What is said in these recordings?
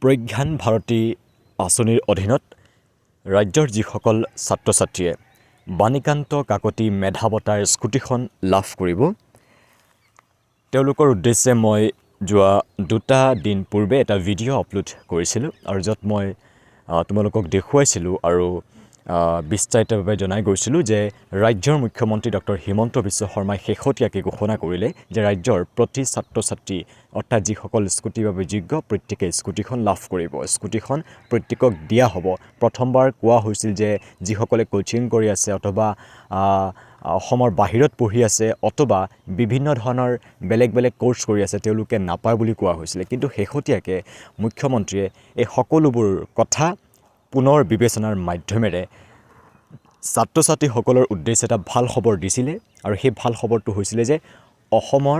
প্ৰজ্ঞান ভাৰতী আঁচনিৰ অধীনত ৰাজ্যৰ যিসকল ছাত্ৰ ছাত্ৰীয়ে বাণীকান্ত কাকতি মেধা বঁটাৰ স্কুটিখন লাভ কৰিব, তেওঁলোকৰ উদ্দেশ্যে মই যোৱা 2টা দিন পূৰ্বে এটা ভিডিঅ' আপলোড কৰিছিলোঁ আৰু য'ত মই তোমালোকক দেখুৱাইছিলোঁ আৰু বিস্তাৰিতভাৱে জনাই গৈছিলোঁ যে ৰাজ্যৰ মুখ্যমন্ত্ৰী ডক্টৰ হিমন্ত বিশ্ব শৰ্মাই শেহতীয়াকৈ ঘোষণা কৰিলে যে ৰাজ্যৰ প্ৰতি ছাত্ৰ ছাত্ৰী, অৰ্থাৎ যিসকল স্কুটিৰ বাবে যোগ্য, প্ৰত্যেকে স্কুটিখন লাভ কৰিব, স্কুটিখন প্ৰত্যেকক দিয়া হ'ব। প্ৰথমবাৰ কোৱা হৈছিল যে যিসকলে কোচিং কৰি আছে অথবা অসমৰ বাহিৰত পঢ়ি আছে অথবা বিভিন্ন ধৰণৰ বেলেগ বেলেগ ক'ৰ্চ কৰি আছে, তেওঁলোকে নাপায় বুলি কোৱা হৈছিলে। কিন্তু শেহতীয়াকৈ মুখ্যমন্ত্ৰীয়ে এই সকলোবোৰ কথা পুনৰ বিবেচনাৰ মাধ্যমেৰে ছাত্ৰ ছাত্ৰীসকলৰ উদ্দেশ্যে এটা ভাল খবৰ দিছিলে আৰু সেই ভাল খবৰটো হৈছিলে যে অসমৰ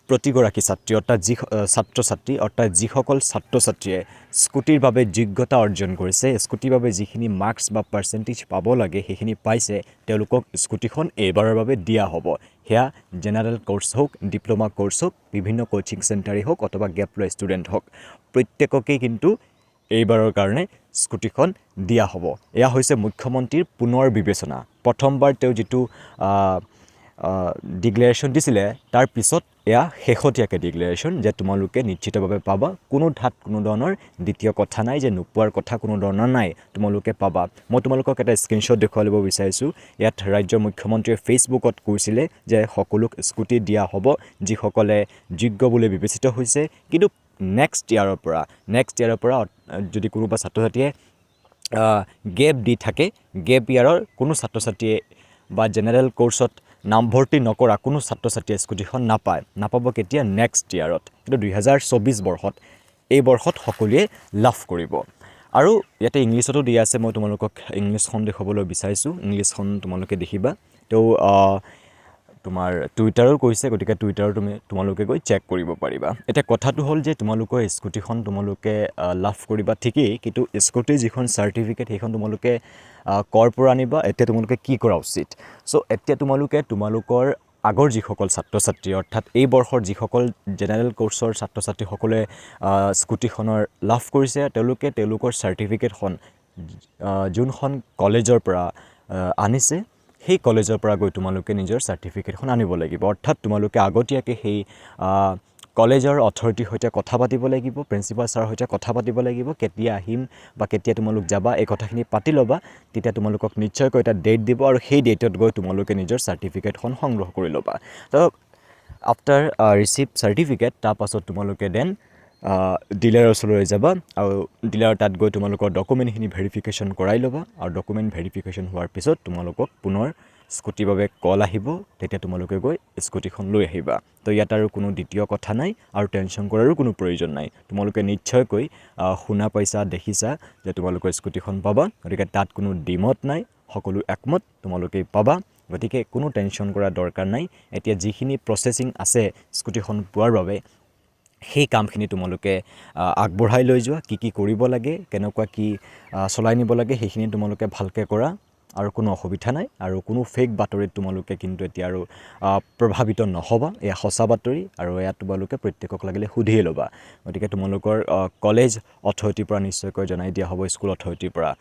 প্ৰতিগৰাকী ছাত্ৰী, অৰ্থাৎ যি ছাত্ৰ ছাত্ৰী, অৰ্থাৎ যিসকল ছাত্ৰ ছাত্ৰীয়ে স্কুটিৰ বাবে যোগ্যতা অৰ্জন কৰিছে, স্কুটিৰ বাবে যিখিনি মাৰ্কছ বা পাৰ্চেণ্টেজ পাব লাগে সেইখিনি পাইছে, তেওঁলোকক স্কুটিখন এইবাৰৰ বাবে দিয়া হ'ব। সেয়া জেনেৰেল ক'ৰ্চ হওক, ডিপ্ল'মা ক'ৰ্চ হওক, বিভিন্ন কোচিং চেণ্টাৰেই হওক অথবা গেপ লোৱা ষ্টুডেণ্ট হওক, প্ৰত্যেককেই কিন্তু এইবাৰৰ কাৰণে স্কুটিখন দিয়া হ'ব। এয়া হৈছে মুখ্যমন্ত্ৰীৰ পুনৰ বিবেচনা। প্ৰথমবাৰ তেওঁ যিটো ডিক্লেৰেশ্যন দিছিলে, তাৰ পিছত এয়া শেহতীয়াকৈ ডিক্লেৰেশ্যন যে তোমালোকে নিশ্চিতভাৱে পাবা। কোনো ঠাত কোনো ধৰণৰ দ্বিতীয় কথা নাই যে নোপোৱাৰ কথা কোনো ধৰণৰ নাই, তোমালোকে পাবা। মই তোমালোকক এটা স্ক্ৰীনশ্বট দেখুৱাই ল'ব বিচাৰিছোঁ। ইয়াত ৰাজ্যৰ মুখ্যমন্ত্ৰীয়ে ফেচবুকত কৈছিলে যে সকলোক স্কুটি দিয়া হ'ব যিসকলে যোগ্য বুলি বিবেচিত হৈছে। কিন্তু নেক্সট ইয়াৰৰ পৰা যদি কোনোবা ছাত্ৰ ছাত্ৰীয়ে গেপ দি থাকে, গেপ ইয়াৰৰ কোনো ছাত্ৰ ছাত্ৰীয়ে বা জেনেৰেল ক'ৰ্চত নামভৰ্তি নকৰা কোনো ছাত্ৰ ছাত্ৰীয়ে স্কুটিখন নাপায়। নাপাব কেতিয়া? নেক্সট ইয়াৰত। কিন্তু 2024 বৰ্ষত, এই বৰ্ষত সকলোৱে লাভ কৰিব। আৰু ইয়াতে ইংলিছতো দিয়া আছে। মই তোমালোকক ইংলিছখন দেখুৱাবলৈ বিচাৰিছোঁ। ইংলিছখন তোমালোকে দেখিবা। তেওঁ তোমাৰ টুইটাৰো কৈছে, গতিকে টুইটাৰো তোমালোকে গৈ চেক কৰিব পাৰিবা। এতিয়া কথাটো হ'ল যে তোমালোকৰ স্কুটিখন তোমালোকে লাভ কৰিবা ঠিকেই, কিন্তু স্কুটিৰ যিখন চাৰ্টিফিকেট সেইখন তোমালোকে ক'ৰ পৰা আনিবা? এতিয়া তোমালোকে কি কৰা উচিত? চ' এতিয়া তোমালোকে তোমালোকৰ আগৰ যিসকল ছাত্ৰ ছাত্ৰী, অৰ্থাৎ এই বৰ্ষৰ যিসকল জেনেৰেল ক'ৰ্চৰ ছাত্ৰ ছাত্ৰীসকলে স্কুটিখনৰ লাভ কৰিছে, তেওঁলোকে তেওঁলোকৰ চাৰ্টিফিকেটখন যোনখন কলেজৰ পৰা আনিছে, সেই কলেজৰ পৰা গৈ তোমালোকে নিজৰ চাৰ্টিফিকেটখন আনিব লাগিব। অৰ্থাৎ তোমালোকে আগতীয়াকৈ সেই কলেজৰ অথৰিটিৰ সৈতে কথা পাতিব লাগিব, প্ৰিন্সিপাল ছাৰৰ সৈতে কথা পাতিব লাগিব। কেতিয়া আহিম বা কেতিয়া তোমালোক যাবা, এই কথাখিনি পাতি ল'বা। তেতিয়া তোমালোকক নিশ্চয়কৈ এটা ডেট দিব আৰু সেই ডেটত গৈ তোমালোকে নিজৰ চাৰ্টিফিকেটখন সংগ্ৰহ কৰি ল'বা। তো আফটাৰ ৰিচিভ চাৰ্টিফিকেট, তাৰপাছত তোমালোকে then ডিলাৰৰ ওচৰলৈ যাবা আৰু ডিলাৰৰ তাত গৈ তোমালোকৰ ডকুমেণ্টখিনি ভেৰিফিকেশ্যন কৰাই ল'বা আৰু ডকুমেণ্ট ভেৰিফিকেশ্যন হোৱাৰ পিছত তোমালোকক পুনৰ স্কুটিৰ বাবে কল আহিব। তেতিয়া তোমালোকে গৈ স্কুটিখন লৈ আহিবা। তো ইয়াত আৰু কোনো দ্বিতীয় কথা নাই আৰু টেনশ্যন কৰাৰো কোনো প্ৰয়োজন নাই। তোমালোকে নিশ্চয়কৈ শুনা পাইছা, দেখিছা যে তোমালোকৰ স্কুটিখন পাবা। গতিকে তাত কোনো দ্বিমত নাই, সকলো একমত, তোমালোকেই পাবা। গতিকে কোনো টেনশ্যন কৰাৰ দৰকাৰ নাই। এতিয়া যিখিনি প্ৰচেছিং আছে স্কুটিখন পোৱাৰ বাবে, সেই কামখিনি তোমালোকে আগবঢ়াই লৈ যোৱা। কি কি কৰিব লাগে, কেনেকুৱা কি চলাই নিব লাগে, সেইখিনি তোমালোকে ভালকৈ কৰা আৰু কোনো অসুবিধা নাই। আৰু কোনো ফেক বাতৰিত তোমালোকে কিন্তু এতিয়া আৰু প্ৰভাৱিত নহ'বা। এয়া সঁচা বাতৰি আৰু এয়া তোমালোকে প্ৰত্যেকক লাগিলে সুধিয়ে ল'বা। গতিকে তোমালোকৰ কলেজ অথৰিটিৰ পৰা নিশ্চয়কৈ জনাই দিয়া হ'ব, স্কুল অথৰিটিৰ পৰা।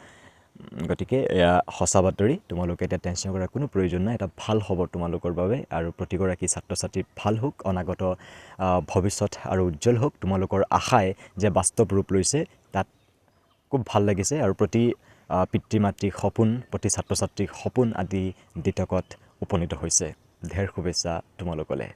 গতিকে এয়া সঁচা বাতৰি। তোমালোকে এতিয়া টেনশ্যন কৰাৰ কোনো প্ৰয়োজন নাই। এটা ভাল খবৰ তোমালোকৰ বাবে আৰু প্ৰতিগৰাকী ছাত্ৰ ছাত্ৰীৰ ভাল হওক, অনাগত ভৱিষ্যত আৰু উজ্জ্বল হওক। তোমালোকৰ আশাই যে বাস্তৱ ৰূপ লৈছে, তাত খুব ভাল লাগিছে আৰু প্ৰতি পিতৃ মাতৃৰ সপোন, প্ৰতি ছাত্ৰ ছাত্ৰীৰ সপোন আদি দিঠকত উপনীত হৈছে। ঢেৰ শুভেচ্ছা তোমালোকলৈ।